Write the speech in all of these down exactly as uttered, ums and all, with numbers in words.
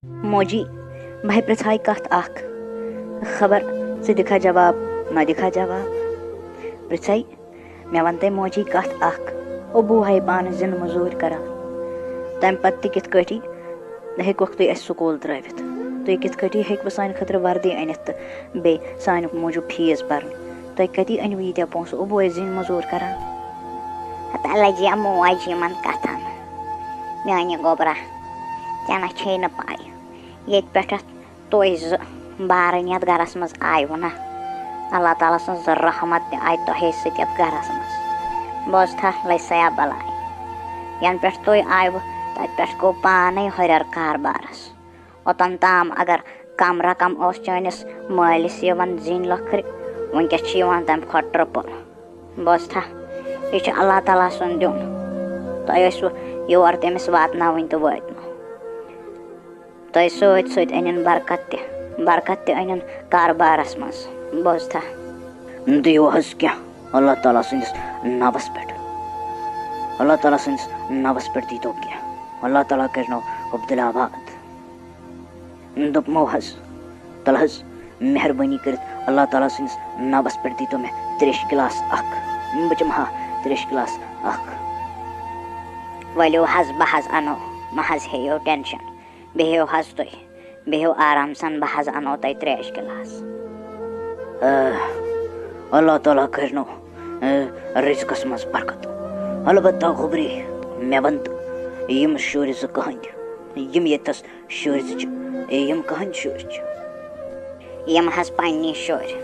موجی، بہٕ ہے پرٛژھاے کَتھ اَکھ۔ خبر ژٕ دِکھا جواب، نہ دِکھا جواب۔ پرٛژھے، مےٚ وَن تَے موجی کَتھ اَکھ۔ اوٚبوٗ ہے پانہٕ زِنٛدٕ مٔزوٗرۍ کَران۔ تَمہِ پَتہٕ تہِ کِتھ کٲٹھی ہیٚکوکھ تُہۍ اَسہِ سکوٗل ترٛٲوِتھ؟ تُہۍ کِتھ کٲٹھی ہیٚکوٕ سانہِ خٲطرٕ وردی أنِتھ تہٕ بیٚیہِ سانہِ موٗجوٗب فیٖس بَرُن؟ تُہۍ کَتی أنِوٕ ییٖتیٛاہ پونٛسہٕ؟ اوٚبوٗ ہے زِنٛدٕ مٔزوٗرۍ کَران۔ ہتا لجے موج یِمن کتھن۔ میانہِ گوبرا، ژےٚ نہ چھے نہٕ پاے، ییٚتہِ پٮ۪ٹھ اتھ تُہۍ زٕ بارٕنۍ یتھ گرس منٛز آیوٕ نا، اللہ تعالیٰ سٕنٛز رحمت تہِ آیہِ تۄہے سۭتۍ یتھ گرس منٛز۔ بوزتھا، لٔج سیا بلاے۔ ینہٕ پٮ۪ٹھ تُہۍ آیوٕ، تتہِ پٮ۪ٹھ گوٚو پانے ہُرٮ۪ر کاربارس۔ اوٚتن تام اگر کم رقم اوس چٲنِس مٲلِس یِوان زِنۍ لۄکھرِ، وٕنکیٚس چھِ یِوان تمہِ کھۄتہٕ ٹرپل۔ بوزتھا، یہِ چھُ اللہ تعالیٰ سُنٛد دیُن۔ تۄہہِ ٲسوٕ یور تٔمِس واتناوٕنۍ تہٕ وٲتۍ نہٕ۔ تۄہہِ سۭتۍ سۭتۍ أنِن برکت تہِ، برکت تہِ أنِن کاربارس منٛز۔ بوزتھا۔ دِیِو حظ کینٛہہ اللہ تعالیٰ سٕنٛدِس ناوس پٮ۪ٹھ۔ اللہ تعالیٰ سٕنٛدِس ناوس پٮ۪ٹھ دیٖتو کینٛہہ۔ اللہ تعالیٰ کٔرِنو عبدالآباد۔ دوٚپمو حظ، تَلہٕ حظ، مہربٲنی کٔرِتھ اللہ تعالیٰ سٕنٛدِس ناوَس پٮ۪ٹھ دیٖتو مےٚ تریش گِلاس اَکھ۔ بہٕ چَمہٕ ہا تریش گِلاس اَکھ۔ ؤلِو حظ، بہٕ حظ اَنو، مہ حظ ہیٚیِو ٹٮ۪نشَن۔ بِہِو حظ تُہۍ، بِہِو آرام سان، بہٕ حظ اَنو تۄہہِ تریش گِلاس۔ آ، اللہ تعالیٰ کٔرِنو، آ، رِزقَس منٛز برکت۔ البتہ گوٚبری، مےٚ وَن تہٕ، یِم شُرۍ زٕ کٕہٕنٛدۍ، یِم ییٚتَس شُرۍ زٕ چھِ، اے، یِم کٕہٕنٛدۍ شُرۍ چھِ؟ یِم حظ پننی شُرۍ۔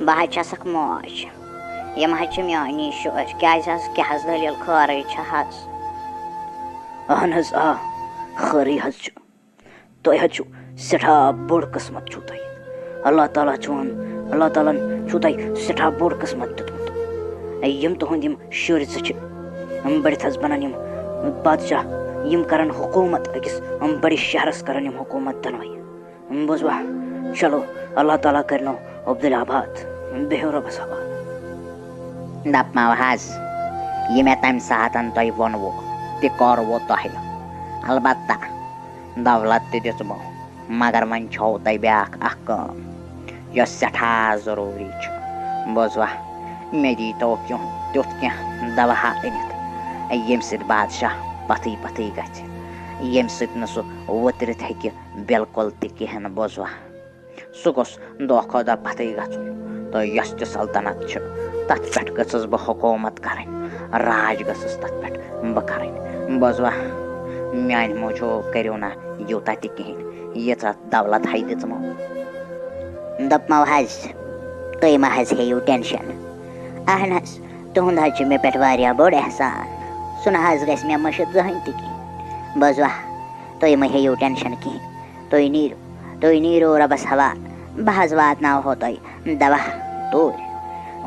بہٕ حظ چھَسکھ موج۔ یِم حظ چھِ میٛٲنی شُرۍ۔ کیٛازِ حظ؟ کیٛاہ حظ دٔلیٖل؟ خٲرٕے چھےٚ حظ؟ اہن حظ، آ، خٲرٕے حظ چھُ۔ تۄہہِ حظ چھُو سٮ۪ٹھاہ بوٚڑ قٕسمت چھُو تۄہہِ۔ اللہ تعالیٰ چھُون، اللہ تعالیٰ ہن چھُو تۄہہِ سٮ۪ٹھاہ بوٚڑ قٕسمت دیُتمُت۔ یِم تُہٕنٛدۍ یِم شُرۍ زٕ چھِ، یِم بٔڑِتھ حظ بنن یِم بادشاہ، یِم کرن حکوٗمت أکِس بٔڑِس شہرس کرن یِم حکوٗمت دۄنوَے۔ بوٗزوا؟ چلو، اللہ تعالیٰ کرنو عبدالآباد۔ بِہِو رۄبس حوالہٕ۔ دپمو حظ، یہِ مےٚ تمہِ ساتن تۄہہِ ووٚنوُ، تہِ کوٚروُ تۄہہِ۔ البتہ دولت تہِ دِژمو، مگر وۄنۍ چھو تۄہہِ بیٛاکھ اکھ کٲم، یۄس سٮ۪ٹھاہ ضروٗری چھِ۔ بوٗزوا؟ مےٚ دیٖتو کینٛہہ، تیُتھ کینٛہہ دوا أنِتھ، ییٚمہِ سۭتۍ بادشاہ پتھٕے پتھٕے گژھِ، ییٚمہِ سۭتۍ نہٕ سُہ وُترِتھ ہیٚکہِ بِلکُل تہِ کِہیٖنۍ۔ بوٗزوا؟ سُہ گوٚژھ دۄہ کھۄتہٕ دۄہ پتھٕے گژھُن۔ تہٕ یۄس تہِ سلطنت چھِ، تتھ پٮ۪ٹھ گٔژھٕس بہٕ حکوٗمت کرٕنۍ، راج گٔژھٕس تتھ پٮ۪ٹھ بہٕ کرٕنۍ۔ بوٗزوا؟ میانہِ موٗجوٗب کٔرِو نہ یوٗتاہ تہِ کِہیٖنۍ، ییٖژاہ دولت ہاے دِژمو۔ دوٚپمو حظ، تُہۍ مہ حظ ہیٚیِو ٹٮ۪نشن۔ اہن حظ، تُہُنٛد حظ چھُ مےٚ پٮ۪ٹھ واریاہ بوٚڑ احسان۔ سُہ نہ حظ گژھِ مےٚ مٔشِتھ زٕہٕنۍ تہِ کِہیٖنۍ۔ بوٗزوا؟ تُہۍ مہ ہیٚیِو ٹٮ۪نشن کِہیٖنۍ۔ تُہۍ نیٖرِو، تُہۍ نیٖرِو رۄبَس حوال۔ بہٕ حظ واتناوہو تۄہہِ دوا توٗرۍ۔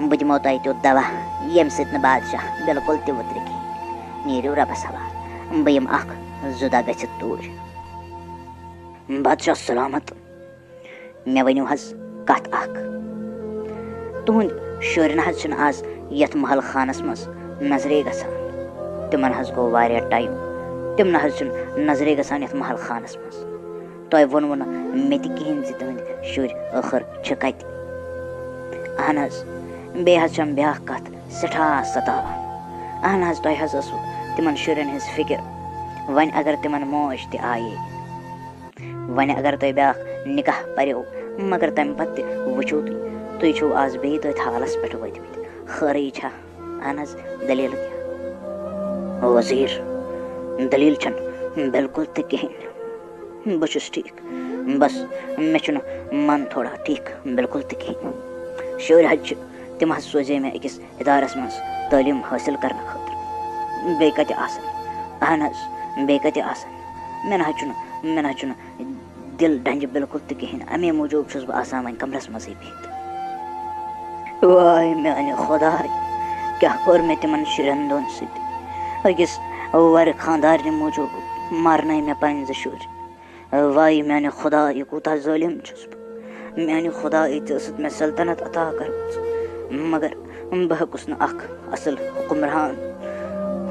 بہٕ دِمو تۄہہِ تیُتھ دوا، ییٚمہِ سۭتۍ نہٕ بادشاہ بِلکُل تہِ وُترِ کِہیٖنۍ۔ نیٖرِو رۄبَس حوال۔ بہٕ یِمہٕ اَکھ زٕ دۄہ گٔژھِتھ توٗرۍ۔ بادشاہ سلامت۔ مےٚ ؤنِو حظ کَتھ اَکھ۔ تُہٕنٛدۍ شُرۍ نہ حظ چھِنہٕ آز یَتھ محل خانَس منٛز نظرے گژھان۔ تِمَن حظ گوٚو واریاہ ٹایم۔ تِم نہ حظ چھِنہٕ نظرے گژھان یَتھ محل خانَس منٛز۔ تۄہہِ ووٚنوُ نہٕ مےٚ تہِ کِہیٖنۍ زِ تُہٕنٛدۍ شُرۍ ٲخٕر چھِ کَتہِ۔ اہن حظ، بیٚیہِ حظ چھَم بیٛاکھ کَتھ سٮ۪ٹھاہ ستاوان۔ اہن حظ، تۄہہِ حظ ٲسوٕ تِمَن شُرٮ۪ن ہٕنٛز فِکِر۔ وۄنۍ اگر تِمَن موج تہِ آیے، وۄنۍ اگر تۄہہِ بیٛاکھ نِکاح پَریو، مگر تَمہِ پَتہٕ تہِ وٕچھِو تُہۍ، تُہۍ چھِو آز بیٚیہِ تٔتھۍ حالَس پٮ۪ٹھ وٲتمٕتۍ۔ خٲرٕے چھا؟ اہن حظ، دٔلیٖل کیٛاہ؟ وزیٖر، دٔلیٖل چھَنہٕ بِلکُل تہِ کِہیٖنۍ۔ بہٕ چھُس ٹھیٖک، بس مےٚ چھُنہٕ من تھوڑا ٹھیٖک بِلکُل تہِ کِہیٖنۍ۔ شُرۍ حظ چھِ، تِم حظ سوزے مےٚ أکِس ادارس منٛز تعلیٖم حٲصِل کرنہٕ خٲطرٕ۔ بیٚیہِ کتہِ آسن؟ اہن حظ، بیٚیہِ کتہِ آسن؟ مےٚ نہ حظ چھُنہٕ، مےٚ نہ حظ چھُنہٕ دِل ڈنجہِ بِلکُل تہِ کِہیٖنۍ۔ امے موٗجوٗب چھُس بہٕ آسان وۄنۍ کمرس منٛزٕے بِہِتھ۔ واے میانہِ خۄداے، کیٛاہ کوٚر مےٚ تِمن شُرٮ۪ن دۄن سۭتۍ؟ أکِس وَرِ خانٛدارنہِ موٗجوٗب مرنٲے مےٚ پنٕنۍ زٕ شُرۍ۔ وای میانہِ خۄدا، یہِ کوٗتاہ ظٲلِم چھُس بہٕ۔ میانہِ خۄدا، ژےٚ ٲسٕتھ مےٚ سلطنت عطا کٔرمٕژ، مگر بہٕ ہیوٚکُس نہٕ اکھ اصل حُکمران،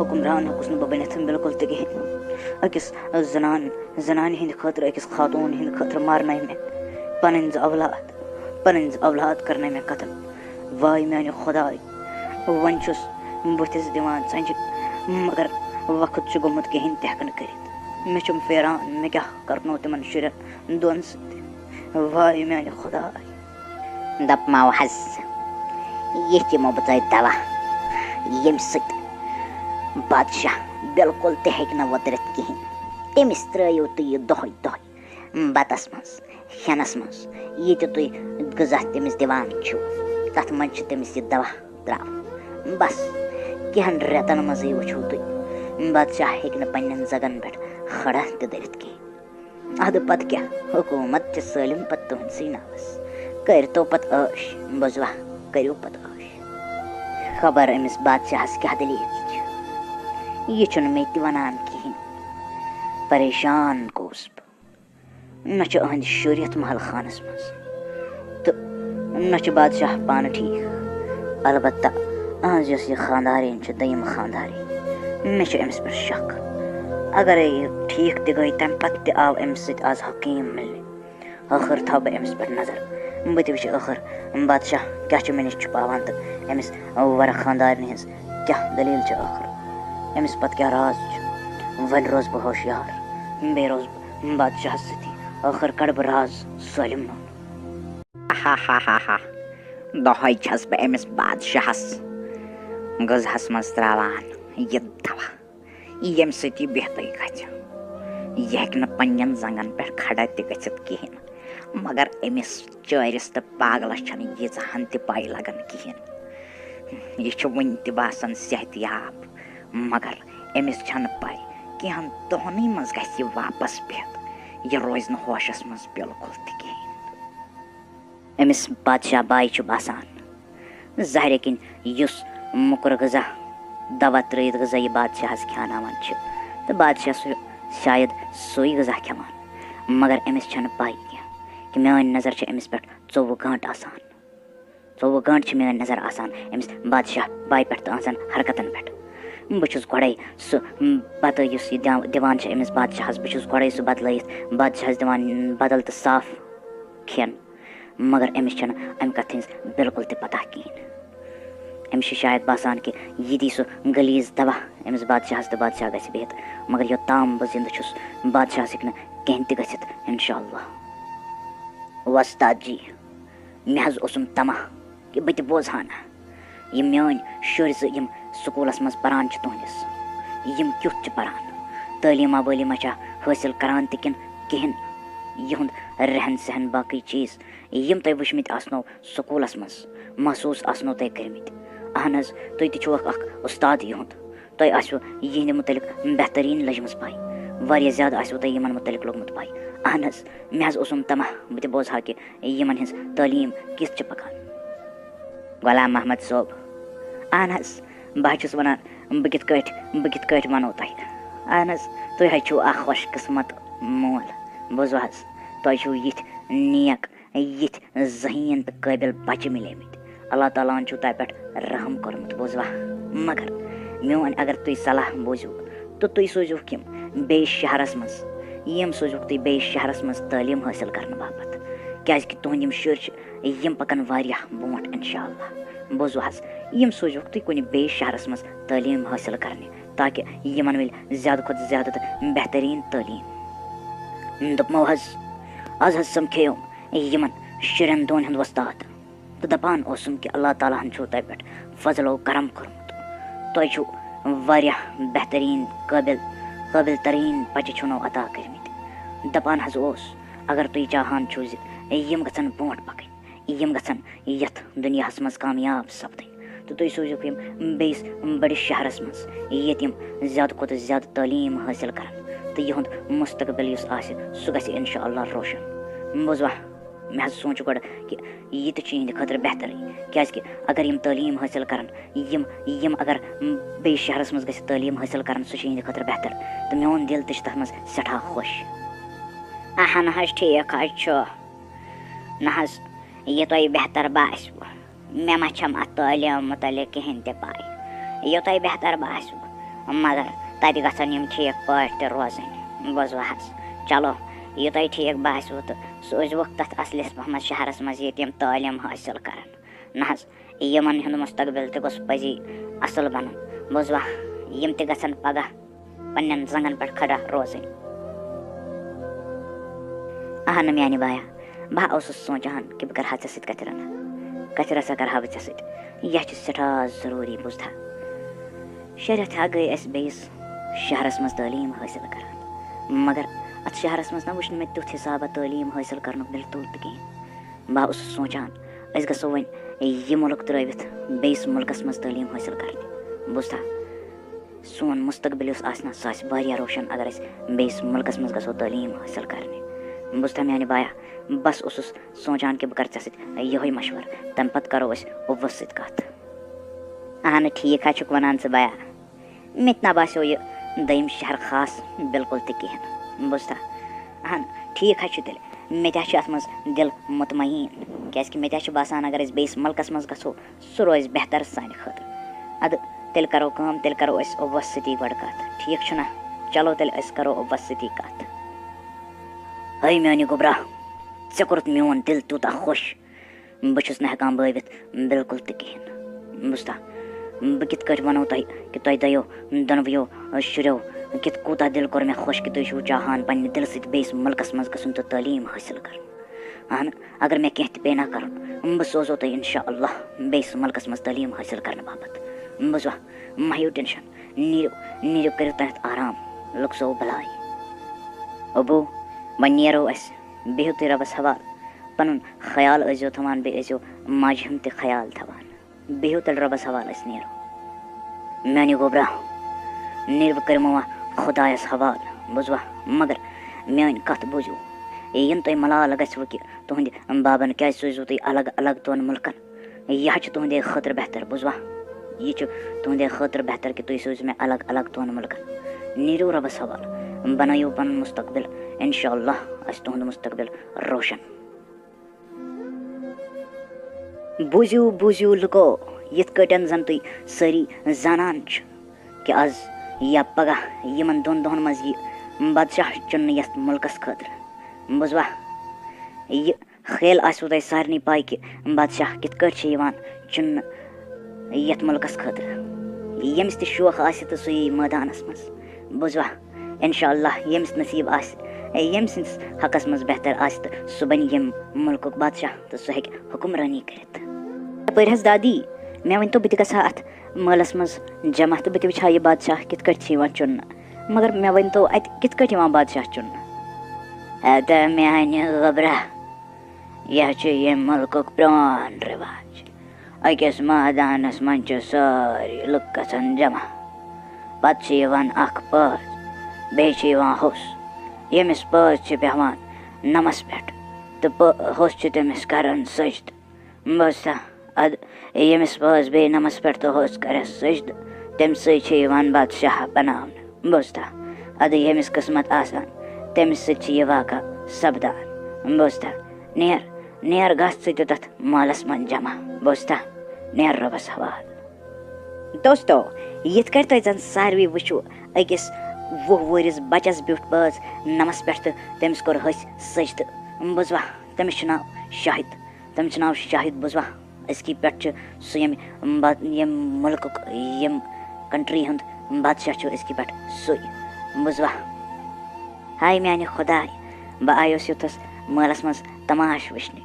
حُکمران ہیوٚکُس نہٕ بہٕ بٔنِتھ بِلکُل تہِ کِہیٖنۍ۔ أکِس زنان، زنانہِ ہِنٛدِ خٲطرٕ، أکِس خاتوٗن ہِنٛدِ خٲطرٕ مارنٲے مےٚ پنٕنۍ زٕ اولاد، پنٕنۍ زٕ اولاد کرنٲے مےٚ قتل۔ واے میانہِ خداے، وۄنۍ چھُس بٕتھِس دِوان ژَنجہِ، مگر وقت چھُ گوٚمُت کِہیٖنۍ تہِ ہٮ۪کہٕ نہٕ کٔرِتھ۔ مےٚ چھُم پھیران، مےٚ کیٛاہ کرنو تِمن شُرٮ۪ن دۄن سۭتۍ۔ واے میانہِ خداے۔ دَپمو حظ، یہِ دِمو بہٕ تۄہہِ دوا، ییٚمہِ سۭتۍ بادشاہ بِلکُل تہِ ہیٚکہِ نہٕ وۄترِتھ کِہیٖنۍ۔ تٔمِس ترٛٲیِو تُہۍ یہِ دۄہَے دۄہَے بَتَس منٛز، کھٮ۪نَس منٛز، یہِ تہِ تُہۍ غذا تٔمِس دِوان چھِو، تَتھ منٛز چھِ تٔمِس یہِ دوا ترٛاوُن۔ بَس، کینٛہَن رٮ۪تَن منٛزٕے وٕچھِو تُہۍ، بادشاہ ہیٚکہِ نہٕ پنٛنٮ۪ن زَگَن پٮ۪ٹھ کھڑا تہِ دٔرِتھ کِہیٖنۍ۔ اَدٕ پَتہٕ کیٛاہ؟ حکوٗمت تہِ سٲلِم پَتہٕ تُہٕنٛدسٕے ناوَس۔ کٔرۍتو پَتہٕ عٲش، بوٗزوا؟ کٔرِو پَتہٕ عٲش۔ خبر أمِس بادشاہَس کیٛاہ دٔلیٖل چھِ۔ یہِ چھُنہٕ مےٚ تہِ وَنان کِہیٖنۍ۔ پریشان گوس بہٕ۔ نہ چھِ أہٕنٛدۍ شُرۍ یَتھ محل خانَس منٛز، تہٕ نہ چھُ بادشاہ پانہٕ ٹھیٖک۔ البتہ أہٕنٛز یۄس یہِ خانٛدارِنۍ چھِ، دوٚیِم خانٛدارِنۍ، مےٚ چھُ أمِس پٮ۪ٹھ شک۔ اگرے یہِ ٹھیٖک تہِ گٔے، تَمہِ پَتہٕ تہِ آو أمِس سۭتۍ آز حکیٖم مِلنہِ۔ ٲخٕر تھاوٕ بہٕ أمِس پٮ۪ٹھ نظر۔ بہٕ تہِ وٕچھِ ٲخٕر بادشاہ کیٛاہ چھُ مےٚ نِش چھُپاوان تہٕ أمِس وَرٕ خانٛدارِنہِ ہٕنٛز کیٛاہ دٔلیٖل چھِ ٲخٕر۔ أمِس پَتہٕ کیٛاہ راز چھُ؟ وۄنۍ روزٕ بہٕ ہوشیار، بیٚیہِ روزٕ بہٕ بادشاہَس سۭتی۔ ٲخٕر کَڑٕ بہٕ راز سٲلِم نوٚن۔ ہا ہا ہا ہا۔ دۄہَے چھَس بہٕ أمِس بادشاہَس غذاہَس منٛز ترٛاوان یہِ دوا، ییٚمہِ سۭتۍ یہِ بہتٕے گژھِ۔ یہِ ہیٚکہِ نہٕ پنٛنٮ۪ن زنٛگَن پٮ۪ٹھ کھڑا تہِ گٔژھِتھ کِہیٖنۍ۔ مگر أمِس چٲرِس تہٕ پاگلَس چھَنہٕ ییٖژاہ ہَن تہِ پَے لَگان کِہیٖنۍ۔ یہِ چھُ وٕنہِ تہِ باسان صحتیاب، مگر أمِس چھَنہٕ پَے، کینٛہَن دۄہَنٕے منٛز گژھِ یہِ واپَس بِہِتھ۔ یہِ روزِ نہٕ ہوشَس منٛز بِلکُل تہِ کِہیٖنۍ۔ أمِس بادشاہ بایہِ چھُ باسان، ظاہرِ کِنۍ یُس موٚکُر غذا، دوا ترٛٲیِتھ غذا یہِ بادشاہَس کھیٛاناوان چھِ، تہٕ بادشاہ چھُ شاید سُے غذا کھٮ۪وان۔ مگر أمِس چھَنہٕ پَے کینٛہہ کہِ میٛٲنۍ نظر چھِ أمِس پٮ۪ٹھ ژوٚوُہ گٲنٛٹہٕ آسان۔ ژوٚوُہ گٲنٛٹہٕ چھِ میٛٲنۍ نظر آسان أمِس بادشاہ بایہِ پٮ۪ٹھ تہٕ أہٕنٛزَن حرکَتَن پٮ۪ٹھ۔ بہٕ چھُس گۄڈَے سُہ، م، بَتہٕ یُس یہِ دِوان، دِوان چھِ أمِس بادشاہَس، بہٕ چھُس گۄڈَے سُہ بدلٲیِتھ بادشاہَس دِوان، م، بدل تہٕ صاف کھٮ۪ن۔ مگر أمِس چھَنہٕ اَمہِ کَتھِ ہٕنٛز بِلکُل تہِ پَتہ کِہیٖنۍ۔ أمِس چھِ شاید باسان کہِ یہِ دی سُہ غلیظ دوا أمِس بادشاہَس تہٕ بادشاہ گژھِ بِہِتھ۔ مگر یوٚتام بہٕ زِندٕ چھُس، بادشاہَس ہیٚکہِ نہٕ کینٛہہ تہِ گٔژھِتھ، اِنشاء اللہ۔ وۄستاد جی، مےٚ حظ اوسُم طمع کہِ بہٕ تہِ بوزٕ ہا نا یِم میٛٲنۍ شُرۍ زٕ یِم سکوٗلَس منٛز پَران چھِ تُہٕنٛدِس، یِم کیُتھ چھِ پَران، تعلیٖما وٲلیٖما چھا حٲصِل کَران تہِ کِنہٕ کِہیٖنۍ، یِہُنٛد رہن سہن باقٕے چیٖز یِم تۄہہِ وٕچھمٕتۍ آسنو سکوٗلَس منٛز، محسوٗس آسنو تۄہہِ کٔرمٕتۍ۔ اہن حظ، تُہۍ تہِ چھِو اکھ، اکھ اُستاد یِہُنٛد۔ تۄہہِ آسِوٕ یِہِنٛدِ مُتعلِق بہتریٖن لٔجمٕژ پَے۔ واریاہ زیادٕ آسِوٕ تۄہہِ یِمَن مُتعلِق لوٚگمُت پَے۔ اہن حظ، مےٚ حظ اوسُم طمع بہٕ تہِ بوزٕ ہا کہِ یِمَن ہٕنٛز تعلیٖم کِژھ چھِ پَکان۔ غلام محمد صٲب، اہن حظ، بہٕ حظ چھُس وَنان، بہٕ کِتھ کٲٹھۍ، بہٕ کِتھ کٲٹھۍ وَنو تۄہہِ؟ اہن حظ، تُہۍ حظ چھِو اکھ خۄش قٕسمت مول۔ بوٗزِو حظ، تۄہہِ چھِو یِتھۍ نیک، یِتھۍ ذہیٖن تہٕ قٲبِل بَچہٕ مِلیمٕتۍ۔ اللہ تعالیٰ ہَن چھُو تۄہہِ پٮ۪ٹھ رحم کوٚرمُت، بوٗزوا؟ مگر میون اگر تُہۍ صلاح بوٗزِو تہٕ تُہۍ سوٗزِوکھ یِم بیٚیِس شہرَس منٛز، یِم سوٗزِوکھ تُہۍ بیٚیِس شہرَس منٛز تعلیٖم حٲصِل کرنہٕ باپتھ، کیٛازِکہِ تُہٕنٛدۍ یِم شُرۍ چھِ، یِم پَکَن واریاہ برونٛٹھ اِنشاء اللہ۔ بوٗزِو حظ، یِم سوٗزِوکھ تُہۍ کُنہِ بیٚیِس شہرَس منٛز تعلیٖم حٲصِل کرنہِ، تاکہِ یِمَن مِلہِ زیادٕ کھۄتہٕ زیادٕ تہٕ بہتریٖن تعلیٖم۔ دوٚپمو حظ، آز حظ سَمکھیو یِمَن شُرٮ۪ن دۄن ہُنٛد وۄستاد۔ تہٕ دَپان اوسُم کہِ اللہ تعالیٰ ہَن چھُو تۄہہِ پٮ۪ٹھ فضل و کرم کوٚرمُت۔ تۄہہِ چھُو واریاہ بہتریٖن، قٲبِل، قٲبِل تریٖن بَچہٕ چھُنو عطا کٔرمٕتۍ۔ دَپان حظ اوس، اگر تُہۍ چاہان چھِو زِ یِم گژھن برونٛٹھ پَکٕنۍ، یِم گژھن یَتھ دُنیاہَس منٛز کامیاب سَپدٕنۍ، تہٕ تُہۍ سوٗزِوکھ یِم بیٚیِس بٔڑِس شہرَس منٛز، ییٚتہِ یِم زیادٕ کھۄتہٕ زیادٕ تعلیٖم حٲصِل کَرَن، تہٕ یِہُنٛد مُستقبِل یُس آسہِ، سُہ گژھِ اِنشاء اللہ روشَن۔ بوٗزوا؟ مےٚ حظ سوٗنٛچ گۄڈٕ کہِ یہِ تہِ چھُ یِہِنٛدِ خٲطرٕ بہترٕے، کیٛازِکہِ اگر یِم تعلیٖم حٲصِل کَرَن، یِم، یِم اگر بیٚیِس شہرَس منٛز گٔژھِتھ تعلیٖم حٲصِل کَرَن، سُہ چھُ یِہِنٛدِ خٲطرٕ بہتر، تہٕ میون دِل تہِ چھُ تَتھ منٛز سٮ۪ٹھاہ خۄش۔ اہن حظ، ٹھیٖک حظ چھُ۔ نہ حظ، یہِ تۄہہِ بہتر باسِوٕ۔ مےٚ ما چھَم اَتھ تعلیٖم مُتعلِق کِہیٖنۍ تہِ پَے۔ یہِ تۄہہِ بہتر باسِوٕ، مگر تَتہِ گژھن یِم ٹھیٖک پٲٹھۍ تہِ روزٕنۍ۔ بوٗزوٕ حظ؟ چلو، یہِ تۄہہِ ٹھیٖک باسِوٕ تہٕ سوٗزِوُکھ تَتھ اَصلِس پَہمَتھ شہرَس منٛز ییٚتہِ یِم تعلیٖم حٲصِل کَرَن۔ نہ حظ، یِمَن ہُنٛد مُستقبِل تہِ گوٚژھ پٔزی اَصٕل بَنُن۔ بوٗزوا؟ یِم تہِ گژھن پَگاہ پنٛنٮ۪ن زنٛگَن پٮ۪ٹھ کھڑا روزٕنۍ۔ اہن میٛانہِ بایا، بہٕ اوسُس سونٛچان کہِ بہٕ کَرٕ ہا ژےٚ سۭتۍ کَتھِ رَنہ۔ کَتھِ رَژھا کَرٕ ہا بہٕ ژےٚ سۭتۍ؟ یہِ چھِ سٮ۪ٹھاہ ضروٗری، بوٗزتھا؟ شےٚ رٮ۪تھ ہا گٔے اَسہِ بیٚیِس شہرَس منٛز تعلیٖم حٲصِل کَران، مگر اَتھ شہرَس منٛز نہ وٕچھ نہٕ مےٚ تیُتھ حِسابہ تعلیٖم حٲصِل کَرنُک بِلکُل تہِ کِہیٖنۍ۔ بہٕ اوسُس سونٛچان، أسۍ گژھو وۄنۍ یہِ مُلک ترٛٲوِتھ بیٚیِس مُلکَس منٛز تعلیٖم حٲصِل کَرنہِ۔ بوٗزتھا؟ سون مُستقبِل یُس آسہِ نہ، سُہ آسہِ واریاہ روشَن، اگر أسۍ بیٚیِس مُلکَس منٛز گژھو تعلیٖم حٲصِل کَرنہِ۔ بوٗزتھا میٛانہِ بایا، بَس اوسُس سونٛچان کہِ بہٕ کَرٕ ژےٚ سۭتۍ یِہوٚے مَشوَرٕ، تَمہِ پَتہٕ کَرو أسۍ اوٚبوَس سۭتۍ کَتھ۔ اہن، ٹھیٖک حظ چھُکھ وَنان ژٕ بایا۔ مےٚ تہِ نہ باسیو یہِ دوٚیِم شہر خاص بِلکُل تہِ کِہیٖنۍ۔ بوٗزتھا؟ اہن، ٹھیٖک حظ چھُ تیٚلہِ۔ مےٚ تہِ حظ چھُ اَتھ منٛز دِل مطمئن، کیٛازِکہِ مےٚ تہِ حظ چھُ باسان، اگر أسۍ بیٚیِس مُلکَس منٛز گژھو، سُہ روزِ بہتر سانہِ خٲطرٕ۔ اَدٕ تیٚلہِ کَرو کٲم، تیٚلہِ کَرو أسۍ اوٚبوَس سۭتی گۄڈٕ کَتھ۔ ٹھیٖک چھُنہ؟ چلو تیٚلہِ أسۍ کَرو اوٚبوَس سۭتی کَتھ۔ ہے میٛانہِ گوٚبرا، ژےٚ کوٚرُتھ میون دِل تیوٗتاہ خۄش، بہٕ چھُس نہٕ ہٮ۪کان بٲوِتھ بِلکُل تہِ کِہیٖنۍ۔ بوٗزتھا؟ بہٕ کِتھ کٲٹھۍ وَنو تۄہہِ کہِ تۄہہِ دۄیو، دۄنوٕیو شُریو کِتھ کوٗتاہ دِل کوٚر مےٚ خۄش کہِ تُہۍ چھِو چاہان پنٛنہِ دِلہٕ سۭتۍ بیٚیِس مُلکَس منٛز گژھُن تہٕ تعلیٖم حٲصِل کَرُن۔ اہن، اگر مےٚ کینٛہہ تہِ پیٚیہِ نہ کَرُن، بہٕ سوزو تۄہہِ اِنشاء اللہ بیٚیِس مُلکَس منٛز تعلیٖم حٲصِل کَرنہٕ باپَتھ۔ بوٗزوا؟ مہ ہیٚیِو ٹٮ۪نشَن، نیٖرِو، نیٖرِو، کٔرِو تَتٮ۪تھ آرام، لُکھ سو بَلاے۔ ابوٗ، وۄنۍ نیرو أسۍ، بِہِو تُہۍ رۄبَس حوال، پَنُن خیال ٲسۍزیو تھاوان، بیٚیہِ ٲسۍزیو ماجہِ ہُنٛد تہِ خیال تھاوان۔ بِہِو تیٚلہِ رۄبَس حوال، أسۍ نیرو۔ میٛانہِ گوٚبرا، نیٖرِو کٔرِو مےٚ وۄنۍ خۄدایَس حوال، بوٗزوا؟ مگر میٛٲنۍ کَتھ بوٗزِو، یِنہٕ تۄہہِ ملال گژھِوٕ کہِ تُہٕنٛدِ بابَن کیٛازِ سوٗزِوٕ تُہۍ الگ الگ دۄن مُلکَن؟ یہِ حظ چھُ تُہٕنٛدے خٲطرٕ بہتر، بوٗزوا؟ یہِ چھُ تُہٕنٛدے خٲطرٕ بہتر کہِ تُہۍ سوٗزِو مےٚ الگ الگ دۄن مُلکَن۔ نیٖرِو رۄبَس حوال، بَنٲیِو پَنُن مُستقبِل، اِنشاء اللہ آسہِ تُہُنٛد مُستقبِل روشَن۔ بوٗزِو، بوٗزِو لُکو، یِتھ کٲٹھۍ زَن تُہۍ سٲری زانان چھِ کہِ آز یا پَگاہ یِمَن دۄن دۄہَن منٛز یی بادشاہ چُننہٕ یَتھ مُلکَس خٲطرٕ۔ بوٗزوا؟ یہِ خیال آسِوٕ تۄہہِ سارنٕے پَے کہِ بادشاہ کِتھ کٲٹھۍ چھِ یِوان چُننہٕ یَتھ مُلکَس خٲطرٕ۔ ییٚمِس تہِ شوق آسہِ تہٕ سُہ یی مٲدانَس منٛز۔ بوٗزوا؟ اِنشاء اللہ ییٚمِس نصیٖب آسہِ، ییٚمۍ سٕنٛدِس حقَس منٛز بہتر آسہِ تہٕ سُہ بَنہِ ییٚمہِ مُلکُک بادشاہ تہٕ سُہ ہیٚکہِ حُکمرٲنی کٔرِتھ۔ یَپٲرۍ حظ دادی، مےٚ ؤنۍ تو، بہٕ تہِ گژھٕ ہا اَتھ مٲلَس منٛز جمع تہٕ بہٕ تہِ وٕچھِ ہا یہِ بادشاہ کِتھ کٲٹھۍ چھِ یِوان چُننہٕ۔ مگر مےٚ ؤنۍ تو، اَتہِ کِتھ کٲٹھۍ یِوان بادشاہ چُننہٕ؟ ہتا میٛانہِ گوٚبرا، یہِ حظ چھُ ییٚمہِ مُلکُک پرٛون رِواج۔ أکِس مٲدانَس منٛز چھِ سٲری لُکھ گژھان جمع۔ پَتہٕ چھِ یِوان اَکھ پٲژ، بیٚیہِ چھِ یِوان ہوٚس۔ ییٚمِس پٲژ چھِ بیٚہوان نَمَس پٮ۪ٹھ تہٕ پٲ-، ہوٚس چھِ تٔمِس کَران سٔجدٕ۔ بوٗزتھا؟ اَدٕ ییٚمِس پٲژ بیٚیہِ نَمَس پٮ۪ٹھ تہٕ ہوٚس کَرٮ۪س سٔجدٕ، تَمہِ سۭتۍ چھِ یِوان بادشاہ بَناونہٕ۔ بوٗزتھا؟ اَدٕ ییٚمِس قٕسمَت آسان، تٔمِس سۭتۍ چھِ یہِ واقعہ سَپدان۔ بوٗزتھا؟ نیر، نیر گژھ ژٕ تہِ تَتھ مٲلَس منٛز جمع۔ بوٗزتھا؟ نیر رۄبَس حوال۔ دوستو، یِتھ کٲٹھۍ تۄہہِ زَن ساروٕے وٕچھِو، أکِس وُہ وُہرِس بَچَس بیوٗٹھ پٲژ نَمَس پٮ۪ٹھ تہٕ تٔمِس کوٚر ۂسۍ سٔجدٕ۔ بوٗزوا؟ تٔمِس چھُ ناو شاہِد۔ تٔمِس چھُ ناو شاہِد، بوٗزوا؟ أزکی پٮ۪ٹھ چھُ سُہ ییٚمہِ با-، ییٚمہِ مُلکُک، ییٚمہِ country ہُنٛد بادشاہ چھُ أزکی پٮ۪ٹھ سُے۔ بوٗزوا؟ ہاے میٛانہِ خۄداے، بہٕ آیوس یوٚتَس مٲلَس منٛز تماش وٕچھنہِ،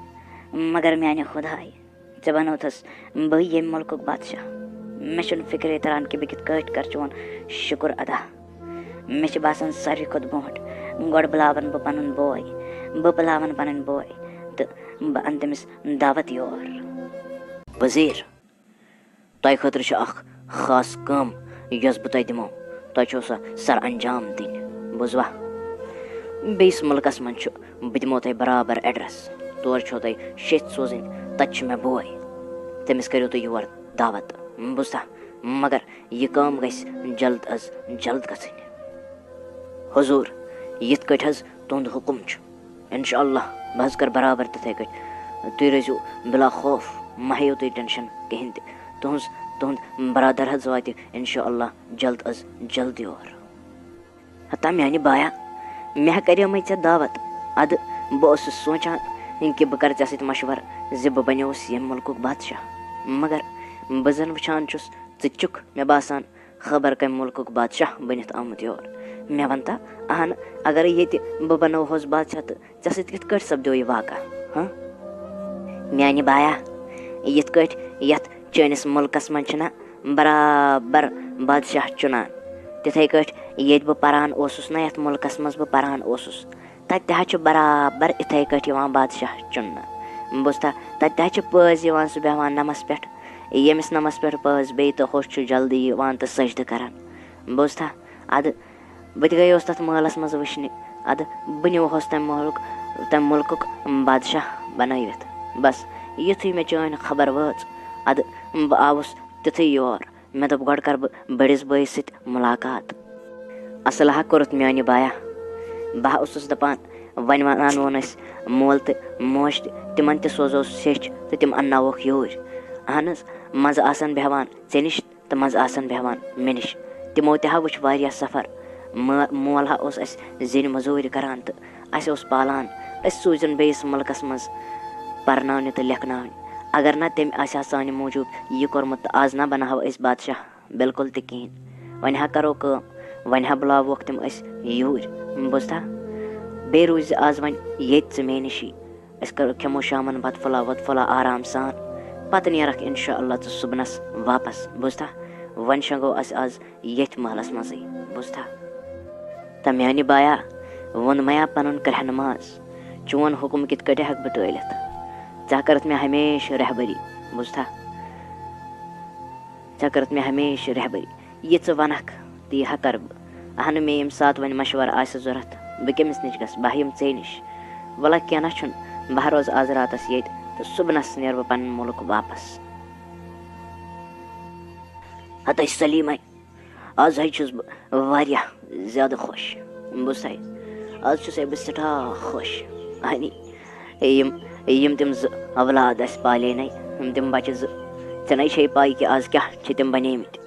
مگر میٛانہِ خۄداے، ژےٚ بنووتھس بٕے ییٚمہِ مُلکُک بادشاہ۔ مےٚ چھُنہٕ فِکرے تران کہِ بہٕ کِتھ کٲٹھۍ کرٕ چون شُکُر ادا۔ مےٚ چھُ باسان ساروی کھۄتہٕ برونٛٹھ گۄڈٕ بُلاون بہٕ پنُن بوے، بہٕ بُلاون پنٕنۍ بوے تہٕ بہٕ انہٕ تٔمِس دعوت یور۔ وزیر، تۄہہِ خٲطرٕ چھِ اکھ خاص کٲم یۄس بہٕ تۄہہِ دِمو۔ تۄہہِ چھو سۄ سر انجام دِنۍ، بوٗزوا؟ بیٚیِس مُلکس منٛز چھُ، بہٕ دِمو تۄہہِ برابر address۔ تور چھو تۄہہِ شیٚتھۍ سوزٕنۍ، تتہِ چھُ مےٚ بوے، تٔمِس کٔرِو تُہۍ یور دعوت، بوٗزتھا؟ مگر یہِ کٲم گژھِ جلد از جلد گژھٕنۍ۔ حضور، یِتھ کٲٹھۍ حظ تُہُنٛد حُکُم چھُ، انشاء اللہ بہٕ حظ کرٕ برابر تِتھے کٲٹھۍ۔ تُہۍ روٗزِو بلا خوف، مہ ہیٚیِو تُہۍ tension کِہیٖنۍ تہِ۔ تُہٕنٛز، تُہُنٛد برادر حظ واتہِ انشاء اللہ جلد از جلد یور۔ ہتا میانہِ بایا، مےٚ کریمٕے ژےٚ دعوت۔ ادٕ بہٕ اوسُس سونٛچان کہِ بہٕ کرٕ ژےٚ سۭتۍ مشورٕ زِ بہٕ بنیوس ییٚمہِ مُلکُک بادشاہ۔ مگر بہٕ زن وٕچھان چھُس، ژٕ تہِ چھُکھ مےٚ باسان خبر کمہِ مُلکُک بادشاہ بٔنِتھ آمُت یور۔ مےٚ ونتا، اہن، اگر ییٚتہِ بہٕ بنوہوس بادشاہ تہٕ ژےٚ سۭتۍ کِتھ کٲٹھۍ سپدیو یہِ واقعہ؟ ہاں؟ میانہِ بایا، یِتھ کٲٹھۍ یتھ چٲنِس مُلکس منٛز چھِنہ برابر بادشاہ چُنان، تِتھے کٲٹھۍ ییٚتہِ بہٕ پران اوسُس نہ، یتھ مُلکس منٛز بہٕ پران اوسُس، تتہِ تہِ حظ چھُ برابر اِتھے کٲٹھۍ یِوان بادشاہ چُننہٕ۔ بوٗزتھا؟ تتہِ تہِ حظ چھُ پٲزۍ یِوان، سُہ بیٚہوان نمس پٮ۪ٹھ، ییٚمِس نمس پٮ۪ٹھ پٲزۍ بیٚیہِ تہٕ ہوٚچھ چھُ جلدی یِوان تہٕ سجدٕ کران۔ بوٗزتھا؟ ادٕ بہٕ تہِ گٔیوس تَتھ مٲلَس منٛز وٕچھنہِ۔ اَدٕ بہٕ نیوٗہوس تَمہِ مُلک، تَمہِ مُلکُک بادشاہ بَنٲوِتھ۔ بَس، یُتھُے مےٚ چٲنۍ خبر وٲژ، اَدٕ بہٕ آوُس تیُتھُے یور۔ مےٚ دوٚپ، گۄڈٕ کَرٕ بہٕ بٔڑِس بٲیِس سۭتۍ مُلاقات۔ اَصٕل ہا کوٚرُتھ میٛانہِ بایا۔ بہٕ ہا اوسُس دَپان، وۄنۍ وَنان ووٚن اَسہِ مول تہٕ موج تہِ، تِمَن تہِ سوزوس سیٚچھ تہٕ تِم اَنناووکھ یوٗرۍ۔ اَہن حظ، منٛزٕ آسَن بیٚہوان ژےٚ نِش تہٕ منٛزٕ آسَن بیٚہوان مےٚ نِش۔ تِمو تہِ ہا وٕچھ واریاہ سفر۔ مٲ-، مول ہا اوس اَسہِ زِنۍ مٔزوٗرۍ کران تہٕ اَسہِ اوس پالان۔ أسۍ سوٗزِن بیٚیِس مُلکَس منٛز پرناونہِ تہٕ لیکھناونہِ۔ اگر نہ تٔمۍ آسہِ ہا سانہِ موٗجوٗب یہِ کوٚرمُت تہٕ آز نہ بناوہو أسۍ بادشاہ بِلکُل تہِ کِہیٖنۍ۔ وۄنۍ ہا کرو کٲم، وۄنۍ ہا بُلاووکھ تِم أسۍ یوٗرۍ۔ بوٗزتھا؟ بیٚیہِ روٗزِ آز وۄنۍ ییٚتہِ ژٕ مے نِشی۔ أسۍ کَرو، کھٮ۪مو شامَن بَتہٕ پھوٚلہ وَتہٕ پھوٚلہ آرام سان۔ پَتہٕ نیرَکھ اِنشاء اللہ ژٕ صُبنَس واپَس، بوٗزتھا؟ وۄنۍ شۄنٛگو أسۍ آز ییٚتھۍ محلَس منٛزٕے، بوٗزتھا؟ تہٕ میٛانہِ بایا، ووٚن مَیا پَنُن کرٛٮ۪ہنہٕ ماز، چون حُکُم کِتھ کٲٹھۍ ہٮ۪کہٕ بہٕ ٹٲلِتھ؟ ژےٚ کٔرٕتھ مےٚ ہمیشہٕ رہبٔری، بوٗزتھا؟ ژےٚ کٔرٕتھ مےٚ ہمیشہٕ رہبٔری۔ یہِ ژٕ وَنَکھ، تی ہا کَرٕ بہٕ۔ اَہنہٕ، مےٚ ییٚمہِ ساتہٕ وۄنۍ مَشوَرٕ آسہِ ضوٚرَتھ، بہٕ کٔمِس نِش گژھٕ؟ بہٕ ہا یِمہٕ ژے نِش۔ وَلہٕ کینٛہہ نہ چھُنہٕ، بہٕ ہا روزٕ آز راتَس ییٚتہِ تہٕ صُبنَس نیرٕ بہٕ پَنُن مُلک واپَس۔ ہَتَے سلیٖمَے، آز حظ چھُس بہٕ واریاہ زیادٕ خۄش۔ بوٗزتھا؟ آز چھُسَے بہٕ سٮ۪ٹھاہ خۄش۔ اَہنی، یِم، یِم تِم زٕ اولاد اَسہِ پالے نے، یِم تِم بَچہٕ زٕ، ژےٚ نے چھے پَے کہِ آز کیٛاہ چھِ تِم بَنیمٕتۍ۔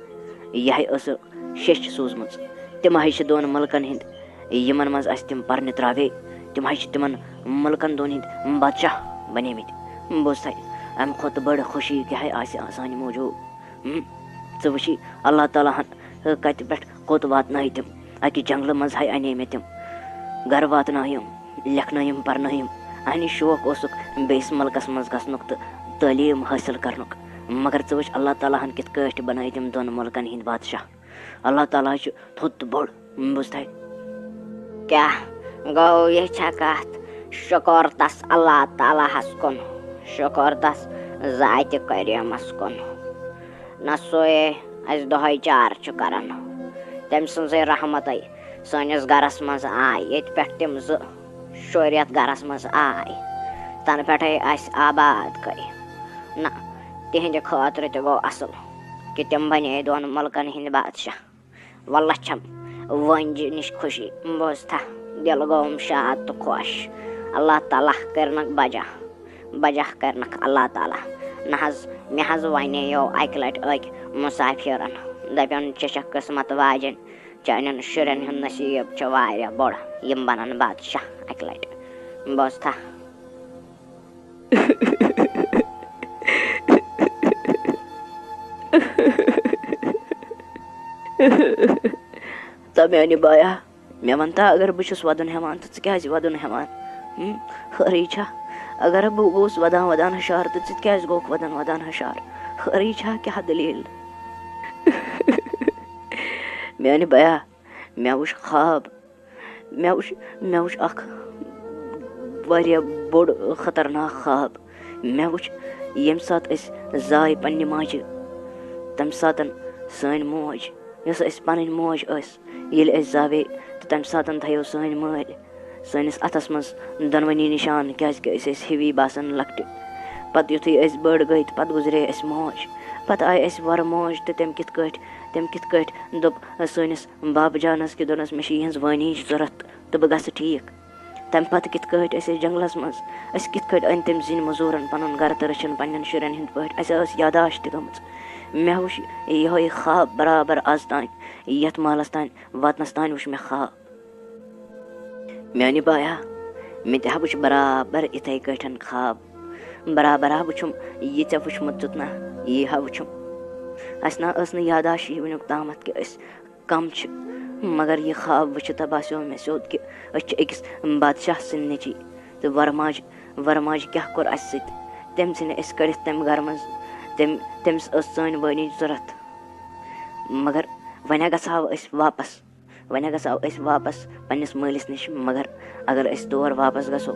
یِہے ٲسٕکھ شیٚچھ سوٗزمٕژ۔ تِم حظ چھِ دۄن مُلکَن ہِنٛدۍ، یِمَن منٛز اَسہِ تِم پَرنہِ ترٛاوے، تِم حظ چھِ تِمَن مُلکَن دۄن ہِنٛدۍ بادشاہ بَنیمٕتۍ۔ بوٗزتھا؟ اَمہِ کھۄتہٕ بٔڑ خوشی کیٛاہ آسہِ سانہِ موٗجوٗب؟ ہُم؟ ژٕ وٕچھی، اللہ تعالیٰ ہَن کَتہِ پٮ۪ٹھ کوٚت واتنٲے تِم۔ اَکہِ جنٛگلہٕ منٛز ہَے اَنے مےٚ تِم۔ گَرٕ واتنٲیِم، لیکھنٲیِم، پَرنٲیِم۔ اَہنہِ شوق اوسُکھ بیٚیِس مُلکَس منٛز گژھنُک تہٕ تعلیٖم حٲصِل کَرنُک۔ مگر ژٕ وٕچھ، اللہ تعالیٰ ہَن کِتھ کٲٹھۍ بَنٲے تِم دۄن مُلکَن ہِنٛدۍ بادشاہ۔ اللہ تعالیٰ چھُ تھوٚد تہٕ بوٚڑ، بوٗزتھا؟ کیٛاہ گوٚو، یہِ چھا کَتھ؟ شُکُر تَس اللہ تعالیٰ ہَس کُن، شُکُر تَس ذاتِ کریٖمَس کُن۔ نہ سُے اَسہِ دۄہَے چار چھُ کران۔ تٔمۍ سٕنٛزٕے رحمتَے سٲنِس گرَس منٛز آے، ییٚتہِ پٮ۪ٹھ تِم زٕ شُرۍ یَتھ گرَس منٛز آے، تَنہٕ پٮ۪ٹھَے اَسہِ آباد گٔے۔ نہ، تِہِنٛدِ خٲطرٕ تہِ گوٚو اَصٕل کہِ تِم بَنے دۄن مُلکَن ہِنٛدۍ بادشاہ۔ وَلہٕ چھَم وٲنجہِ نِش خوشی، بوٗزتھا؟ دِل گوٚوُم شاد تہٕ خۄش۔ اللہ تعالیٰ کٔرنَکھ بجا، بجا کٔرنَکھ اللہ تعالیٰ۔ نہ حظ، مےٚ حظ وَنییو اَکہِ لَٹہِ أکۍ مُسافِرَن، دَپٮ۪ن، "ژےٚ چھَکھ قٕسمت واجٮ۪ن، چانٮ۪ن شُرٮ۪ن ہُنٛد نصیٖب چھُ واریاہ بوٚڑ، یِم بَنَن بادشاہ اَکہِ لَٹہِ۔" بوٗزتھا؟ تہٕ میانہِ بایا، مےٚ وَن تا، اگر بہٕ چھُس وَدُن ہٮ۪وان، تہٕ ژٕ کیٛازِ وَدُن ہٮ۪وان؟ ہُم؟ خٲرٕے چھا؟ اگر بہٕ گوٚوُس وَدان وَدان ہُشار، تہٕ ژٕ تہِ کیٛازِ گوٚکھ وَدان وَدان ہُشار؟ خٲرٕے چھا؟ کیٛاہ دٔلیٖل؟ میانہِ بایا، مےٚ وٕچھ خواب۔ مےٚ وٕچھ، مےٚ وٕچھ اکھ واریاہ بوٚڑ خطرناک خواب۔ مےٚ وٕچھ، ییٚمہِ ساتہٕ أسۍ زاے پننہِ ماجہِ، تَمہِ ساتہٕ سٲنۍ موج، یۄس اَسہِ پنٕنۍ موج ٲس، ییٚلہِ أسۍ زاوے، تہٕ تَمہِ ساتہٕ تھایو سٲنۍ مٲلۍ سٲنِس اَتھَس منٛز دۄنوٕنی نِشان، کیٛازِکہِ أسۍ ٲسۍ ہِوی باسان لۄکٹہِ۔ پَتہٕ یُتھُے أسۍ بٔڑ گٔے، تہٕ پَتہٕ گُزرے اَسہِ موج۔ پَتہٕ آیہِ اَسہِ وَرٕ موج، تہٕ تٔمۍ کِتھ کٲٹھۍ، تٔمۍ کِتھ کٲٹھۍ دوٚپ سٲنِس بابہٕ جانَس کہِ دوٚپنَس، "مےٚ چھِ یِہٕنٛز وٲنِج ضوٚرَتھ تہٕ بہٕ گژھٕ ٹھیٖک۔" تَمہِ پَتہٕ کِتھ کٲٹھۍ أسۍ ٲسۍ جنٛگلَس منٛز، أسۍ کِتھ کٲٹھۍ أنۍ تٔمۍ زِنۍ مٔزوٗرَن پَنُن گَرٕ تہٕ رٔچھِن پنٛنٮ۪ن شُرٮ۪ن ہِنٛدۍ پٲٹھۍ، اَسہِ ٲس یاداشت تہِ گٔمٕژ۔ مےٚ وٕچھ یِہوٚے خواب برابر آز تام، یَتھ محلَس تام واتنَس تام وٕچھ مےٚ خواب۔ میانہِ بایا، مےٚ تہِ ہا وٕچھ برابر یِتھے کٲٹھۍ خواب۔ برابر ہا وٕچھُم یہِ ژےٚ وٕچھمُت دیُت نا، یی ہا وٕچھُم۔ اَسہِ نا ٲس نہٕ یاداشت یہِ وٕنیُک تامَتھ کہِ أسۍ کَم چھِ، مگر یہِ خواب وٕچھِتھ باسیو مےٚ سیوٚد کہِ أسۍ چھِ أکِس بادشاہ سٕنٛدۍ نیٚچی۔ تہٕ وَرماجہِ، وَرماجہِ کیٛاہ کوٚر اَسہِ سۭتۍ؟ تٔمۍ ژھٕنۍ أسۍ کٔڑِتھ تَمہِ گَرٕ منٛز۔ تٔمۍ، تٔمِس ٲس سٲنۍ وٲنِج ضوٚرَتھ۔ مگر وۄنۍ ہا گژھٕ ہاو أسۍ واپَس۔ وۄنۍ ہا گژھٕ ہاو أسۍ واپَس پنٛنِس مٲلِس نِش، مگر اگر أسۍ تور واپَس گژھو،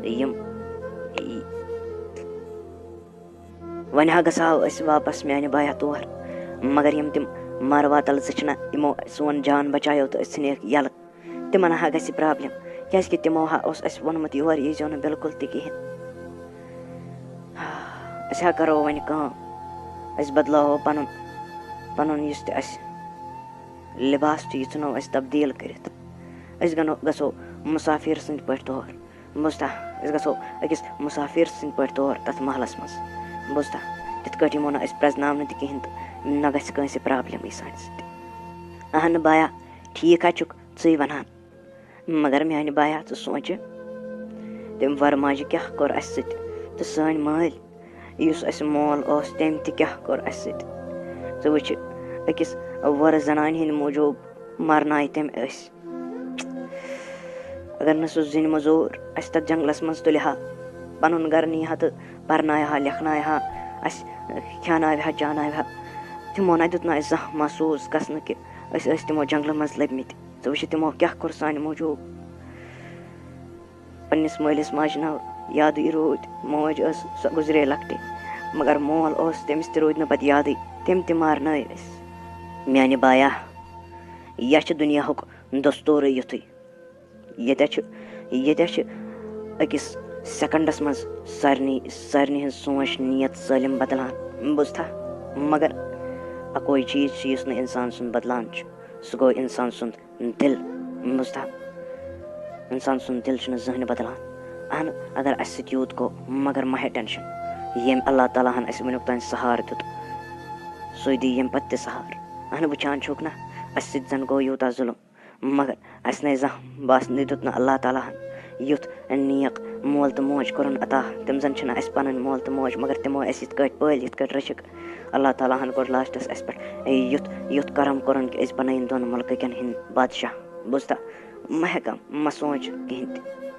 یِم، وۄنۍ ہا گژھٕ ہاو أسۍ واپَس میٛانہِ بایا تور، مگر یِم تِم ماروا تَل زٕ چھِنہ، یِمو سون جان بچایو تہٕ أسۍ ژھٕنیکھ یَلہٕ، تِمَن ہا گژھِ پرٛابلِم، کیٛازِکہِ تِمو ہا اوس اَسہِ ووٚنمُت یور ییٖزیو نہٕ بِلکُل تہِ کِہیٖنۍ۔ أسۍ ہا کَرو وۄنۍ کٲم، أسۍ بدلاوو پَنُن، پَنُن یُس تہِ اَسہِ لباس چھُ، یہِ ژھٕنو أسۍ تبدیٖل کٔرِتھ۔ أسۍ گنو-، گژھو مُسافِر سٕنٛدۍ پٲٹھۍ تور۔ بوٗزتھا؟ أسۍ گژھو أکِس مُسافِر سٕنٛدۍ پٲٹھۍ تور تَتھ محلَس منٛز۔ بوٗزتھا؟ تِتھ کٲٹھۍ یِمو نہٕ أسۍ پرٛزناونہٕ تہِ کِہیٖنۍ تہٕ نہ گژھِ کٲنٛسہِ پرٛابلِمٕے سانہِ سۭتۍ۔ اہن بایا، ٹھیٖک ہا چھُکھ ژٕے وَنان۔ مگر میانہِ بایا، ژٕ سونٛچہِ، تٔمۍ وَرماجہِ کیٛاہ کوٚر اَسہِ سۭتۍ؟ تہٕ سٲنۍ مٲلۍ، یُس اَسہِ مول اوس، تٔمۍ تہِ کیٛاہ کوٚر اَسہِ سۭتۍ؟ ژٕ وٕچھِ، أکِس وۄرٕ زنانہِ ہِنٛدِ موٗجوٗب مرنایہِ تٔمۍ أسۍ۔ اگر نہٕ سُہ زِنۍ مٔزوٗر اَسہِ تَتھ جنٛگلَس منٛز تُلہِ ہا، پَنُن گَرٕ نی ہا تہٕ پَرنایہِ ہا، لیکھنایہِ ہا، اَسہِ کھیٛاناوِ ہا، چاناوِ ہا، تِمو نہ دیُت نہٕ اَسہِ زانٛہہ محسوٗس گژھنہٕ کہِ أسۍ ٲسۍ تِمو جنٛگلہٕ منٛز لٔبمٕتۍ۔ ژٕ وٕچھِ، تِمو کیٛاہ کوٚر سانہِ موٗجوٗب۔ پنٛنِس مٲلِس ماجہِ ناو یادٕے روٗدۍ۔ موج ٲس، سۄ گُزرے لۄکٹے، مگر مول اوس، تٔمِس تہِ روٗدۍ نہٕ پَتہٕ یادٕے، تٔمۍ تہِ مارنٲے أسۍ۔ میٛانہِ بایا، یہِ چھُ دُنیاہُک دستوٗرٕے یُتھُے۔ ییٚتہِ چھُ، ییٚتہِ چھُ أکِس سیکنڈَس منٛز سارنٕے، سارنٕے ہٕنٛز سونٛچ، نیت، سٲلِم بدلان۔ بوٗزتھا؟ مگر اَکوے چیٖز چھُ، یُس نہٕ اِنسان سُنٛد بدلان چھُ، سُہ گوٚو اِنسان سُنٛد دِل۔ بوٗزتھا؟ اِنسان سُنٛد دِل چھُنہٕ زٕہٕنۍ بدلان۔ اہن، اگر اَسہِ سۭتۍ یوٗت گوٚو، مگر مہ ہے ٹٮ۪نشَن۔ ییٚمۍ اللہ تعالیٰ ہَن اَسہِ وٕنیُک تام سہارٕ دیُت، سُے دی ییٚمہِ پَتہٕ تہِ سہارٕ۔ اہن، وٕچھان چھُکھ نہ، اَسہِ سۭتۍ زَن گوٚو یوٗتاہ ظُلُم، مگر اَسہِ نَے زانٛہہ باسنہٕ دیُت نہٕ اللہ تعالیٰ ہَن یُتھ نیک مول تہٕ موج کوٚرُن عطا۔ تِم زَن چھِنہٕ اَسہِ پَنٕنۍ مول تہٕ موج، مگر تِمو اَسہِ یِتھ کٲٹھۍ پٲلۍ، یِتھ کٲٹھۍ رٔچھِکھ۔ اللہ تعالیٰ ہَن کوٚر لاسٹَس اَسہِ پٮ۪ٹھ یُتھ، یُتھ کرم کوٚرُن کہِ أسۍ بَنٲیِن دۄن مُلکہٕ کٮ۪ن ہِنٛدۍ بادشاہ۔ بوٗزتھا؟ مہ ہٮ۪کم، مہ سونٛچ کِہیٖنۍ تہِ۔